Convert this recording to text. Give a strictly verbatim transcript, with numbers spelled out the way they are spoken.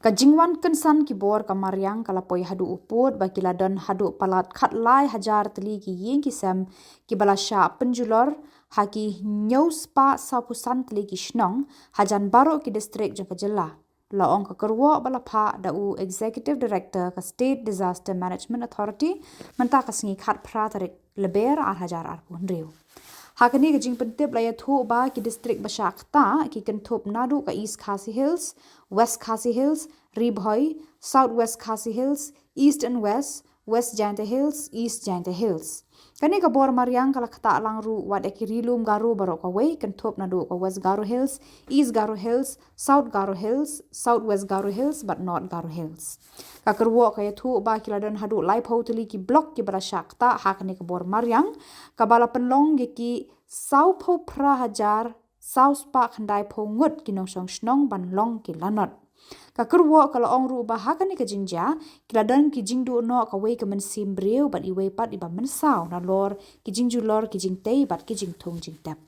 Ka jingwan kynsan ki bor ka mariang ka la poi haduh u pud ba ki la don haduh palat khatlai hajar tylli ki ïing ki sem kiba la shah pynjulor ha ki hynñiew spah sawphew san tylli ki shnong hajan baroh ki district jong ka jylla, la ong ka kyrwoh ba la phah da u Executive Director ka State Disaster Management Authority mynta ka sngi khatphra tarik Lber ar hajar arphew hynriew. Ha kane ka jingpyntip la ïathuh ba ki district ba shah ktah ki kynthup naduh ka East Khasi Hills, West Khasi Hills, Ri Bhoi, South West Khasi Hills, East and West, West Jaintia Hills, East Jaintia Hills. Kane ka bor mariang ka la ktah lang ruh wat ïa ki ri lum Garo baroh kawei kynthup naduh ka West Garo Hills, East Garo Hills, South Garo Hills, South West Garo Hills bad North Garo Hills. Ka kyrwoh ka ïathuh ba ki la don haduh laiphew tylli ki block kiba la shah ktah ha kane ka bor mariang, kaba la pynlong ïa ki sawphew phra hajar saw spah khyndaiphew ngut ki nongshong shnong ban long ki lanot. Ka kyrwoh ka la ong ruh ba ha kane ka jingjia ki la don ki jingduh noh kawei ka mynsiem briew bad iwei pat iba mynsaw nalor ki jingjulor ki jingtei bad ki jingthung jingtep.